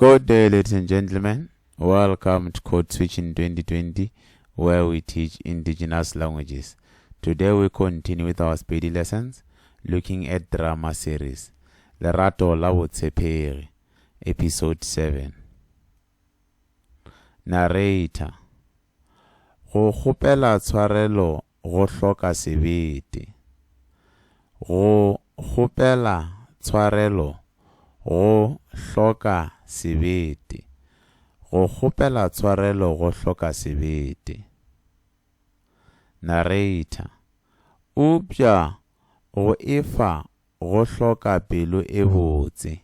Good day, ladies and gentlemen. Welcome to Code Switching 2020, where we teach indigenous languages. Today we continue with our Sepedi lessons, looking at drama series Lerato la Botshepegi, episode 7. Narrator. Go kgopela tshwarelo go hloka sebete. Go kgopela tshwarelo go hloka sebete. Go kgopela tshwarelo go hloka sebete. Narrator. Eupša go efa go hloka pelo e botse.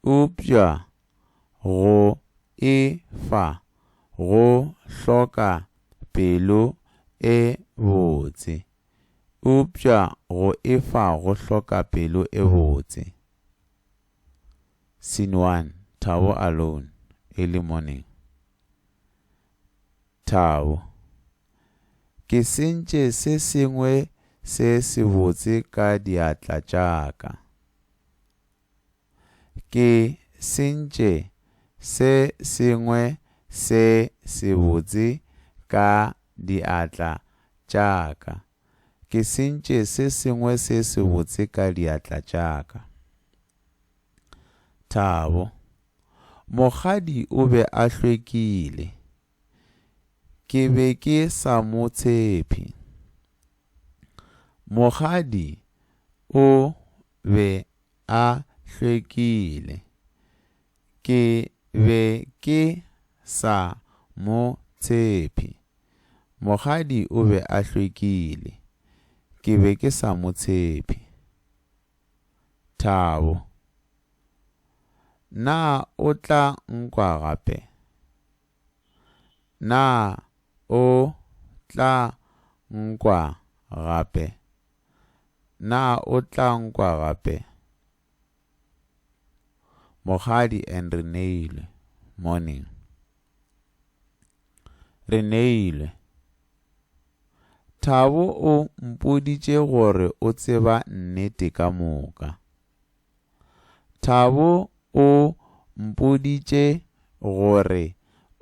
Eupša go efa go hloka pelo e botse. Eupša go efa go hloka pelo e botse. Scene 1, Thabo alone, early morning. Thabo. Ke sentše se sengwe se sebotse ka diatla tša ka. Ke sentše se sengwe se sebotse ka diatla tša ka. Ke sentše se sengwe se sebotse ka diatla tša ka. Thabo. Mokgadi o be a hlwekile. Ke be ke sa mo tshepe. Mokgadi o be a hlwekile. Ke be ke sa mo tshepe. Mokgadi o be a hlwekile. Ke be ke sa mo tshepe. Thabo. Na o tla nkwa gape? Na o tla nkwa gape? Na o tla nkwa gape? Mokgadi and Reneilwe, morning. Reneilwe. Thabo o mpoditše gore o tseba nnete ka moka. Thabo o mpoditše gore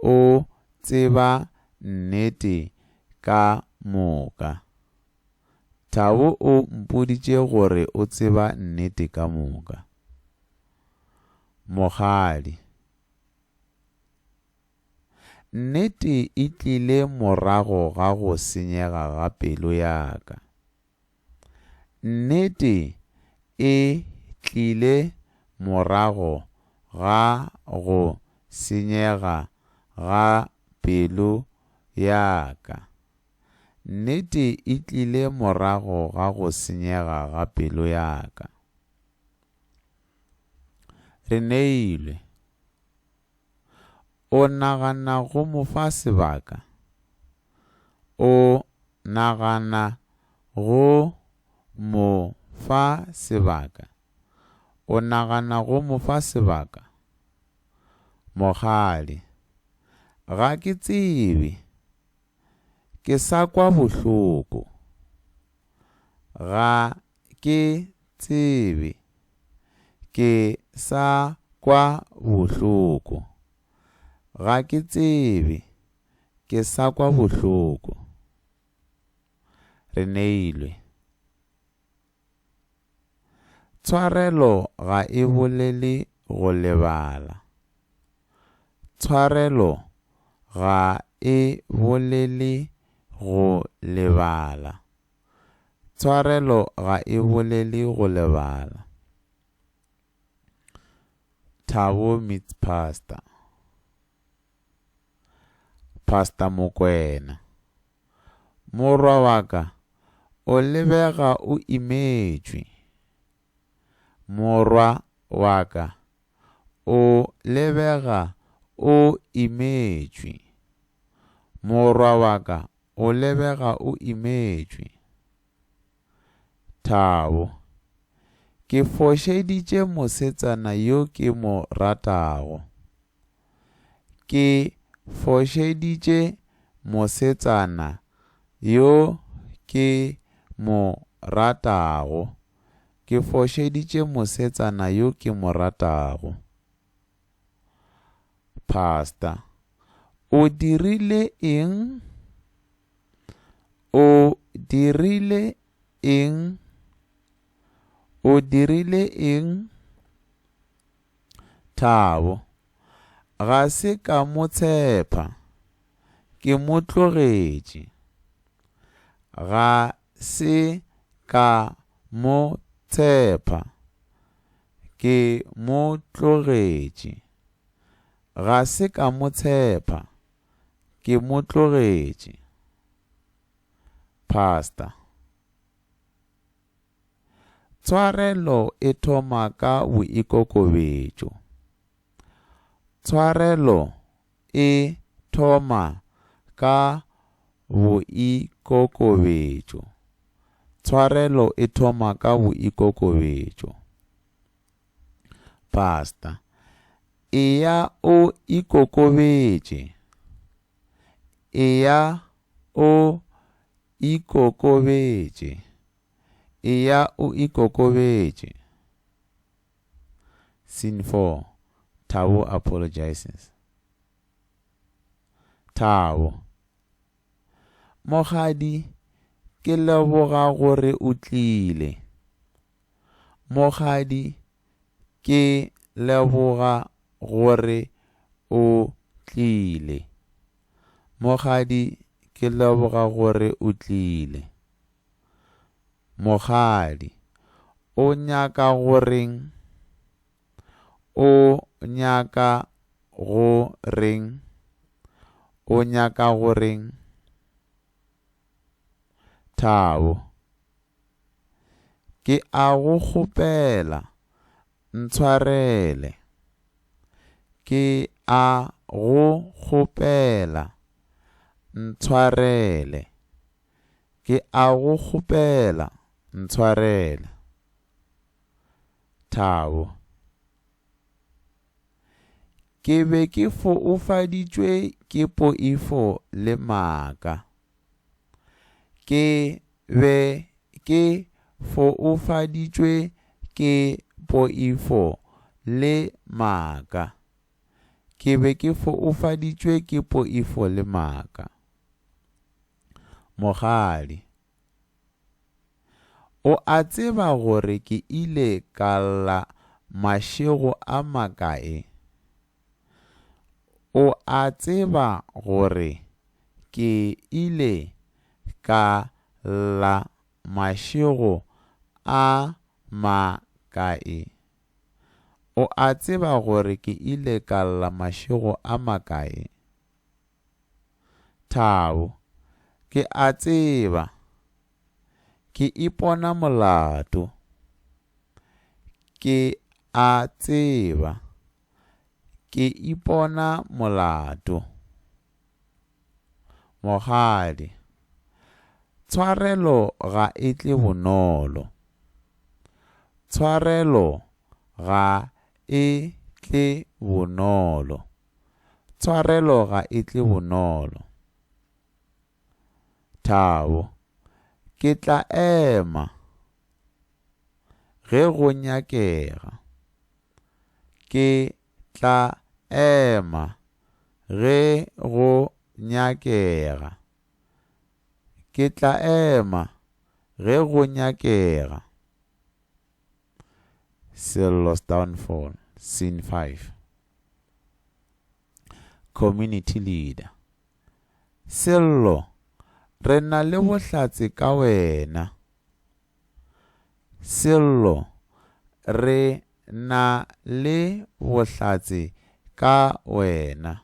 o tseba nnete ka moka. Thabo o mpoditše gore o tseba nnete ka moka. Mokgadi. Nnete e tlile morago ga go senyega ga pelo ya ka. Nnete e tlile morago ga go senyega ga pelo ya ka. Nnete e tlile morago ga go senyega ga pelo ya ka. Reneilwe. O nagana go mo fa sebaka? O nagana go mo fa sebaka? O nagana go mo fa sebaka? Mokgadi. Ga ke tsebe. Ke sa kwa bohloko. Ga ke tsebe. Ke sa kwa bohloko. Ga ke tsebe. Ke sa kwa bohloko. Reneilwe. Tshwarelo ga e bolele go lebala. Tshwarelo ga e bolele go lebala. Tshwarelo ga e bolele go lebala. Thabo meets Pastor. Pastor Mokwena. Morwa wa ka, o lebega o imetšwe. Morwa wa ka, o lebega o imetšwe. Morwa wa ka, o lebega o imetšwe. Thabo. Ke fošeditše mosetsana yo ke mo ratago. Ke fošeditše mosetsana yo ke mo ratago. Ke fošeditše mosetsana yo ke mo ratago. Pastor, O dirile eng? O dirile eng? O dirile eng? Thabo, Ga se ka mo tshepa, ke mo tlogetše. Ga se ka mo tshepa, ke mo tlogetše. Ga se ka mo tshepa, ke mo tlogetše. Pastor, Tshwarelo e thoma ka boikokobetšo. Tshwarelo e thoma ka boikokobetšo. Tshwarelo e thoma ka boikokobetšo. Pastor, Eya o ikokobetše. Eya o ikokobetše. Eya o ikokobetše. Scene 4. Thabo apologizes. Thabo. Mokgadi, ke leboga gore o tlile. Mokgadi, ke leboga gore o tlile. Mokgadi, ke leboga gore o tlile. Mokgadi, O nyaka go reng? O nyaka go reng? O nyaka go reng? Thabo, Ke a go kgopela, ntshwarele. Ke a go kgopela, ntshwarele. Ke a go kgopela, ntshwarele. Thabo. Ke be ke foufaditšwe ke poifo le maaka. Ke be ke foufaditšwe ke poifo le maaka. Ke be ke foufaditšwe ke poifo le maaka. Mokgadi, O a tseba gore ke ile ka lla mašego a makae? O a tseba gore ke ile ka lla mašego a makae? O a tseba gore ke ile ka lla mašego a makae? Thabo, Ke a tseba. Ke ipona molato. Ke a tseba. Ke ipona molato. Mokgadi, Tshwarelo ga e tle bonolo. Tshwarelo ga e tle bonolo. Tshwarelo ga e tle bonolo. Thabo, Ke tla ema ge go nyakega. Ke tla ema ge go nyakega. Ke tla ema ge go nyakega. Sello's downfall, scene 5. Community leader. Sello, re na le bohlatse ka wena. Sello, re na le bohlatse ka wena.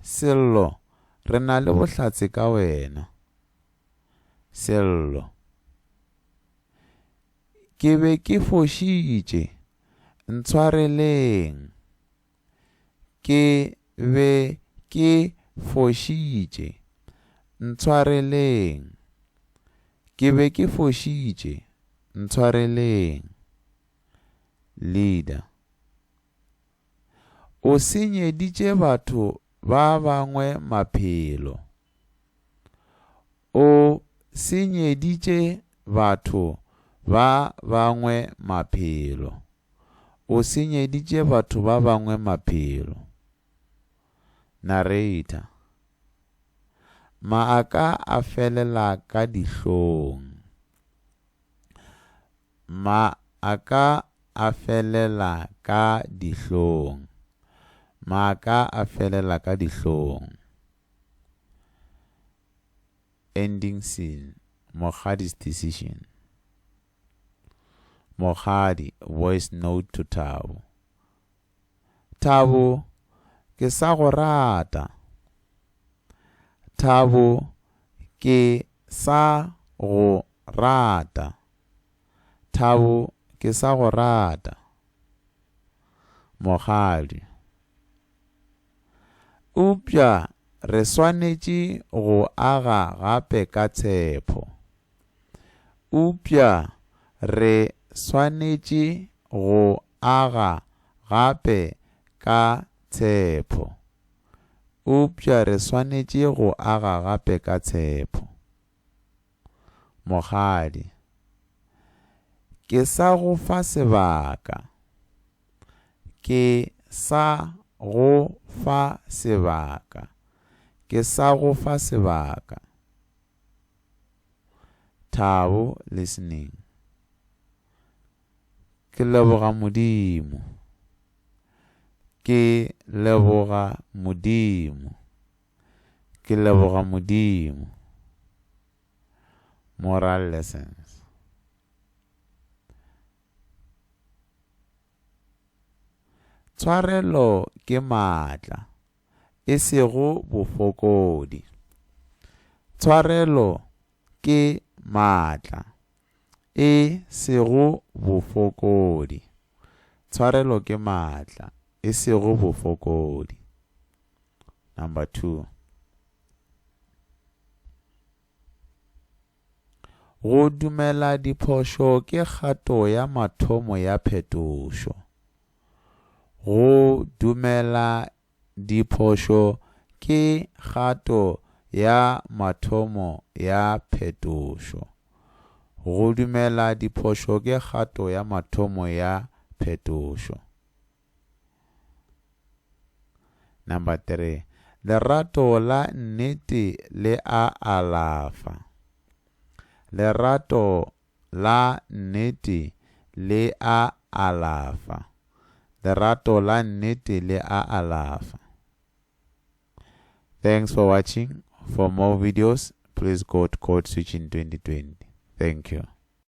Sello, re na le bohlatse ka wena. Sello, ke be ke fošitše, ntshwareleng. Ke be ke fošitše, ntshwareleng. Ke be ke fošitše, ntshwareleng. Leader. O senyeditše batho ba bangwe maphelo. O senyeditše batho ba bangwe maphelo. O senyeditše batho ba bangwe maphelo. Narrator, Maaka a felela ka dihlong. Maaka a felela ka dihlong. Maaka a felela ka dihlong. Ending scene. Mokgadi's decision. Mokgadi, voice note to Thabo. Thabo, ke sa go rata. Thabo, ke sa go rata. Thabo, ke sa go rata. Mokgadi. Eupša re swanetše go aga gape ka tshepo. Eupša re swanetše go aga gape ka tshepo. Eupša re swanetše go aga gape ka tshepo. Mokgadi, Ke sa go fa sebaka. Ke sa go fa sebaka. Ke sa go fa sebaka. Thabo listening. Ke leboga Modimo. Ke leboga Modimo. Ke leboga Modimo. Moral lessons. Tshwarelo ke maatla, e sego bofokodi. Tshwarelo ke maatla, e sego bofokodi. Tshwarelo ke maatla, e sego bofokodi. Number 2. Go dumela diphošo ke kgato ya mathomo ya phetošo. Go dumela diphošo ke kgato ya mathomo ya phetošo. Go dumela diphošo ke kgato ya mathomo ya phetošo. Number 3. Lerato la nnete le a alafa. Lerato la nnete le a alafa. Lerato la nnete le a alafa. Thanks for watching. For more videos, please go to Code Switching 2020. Thank you.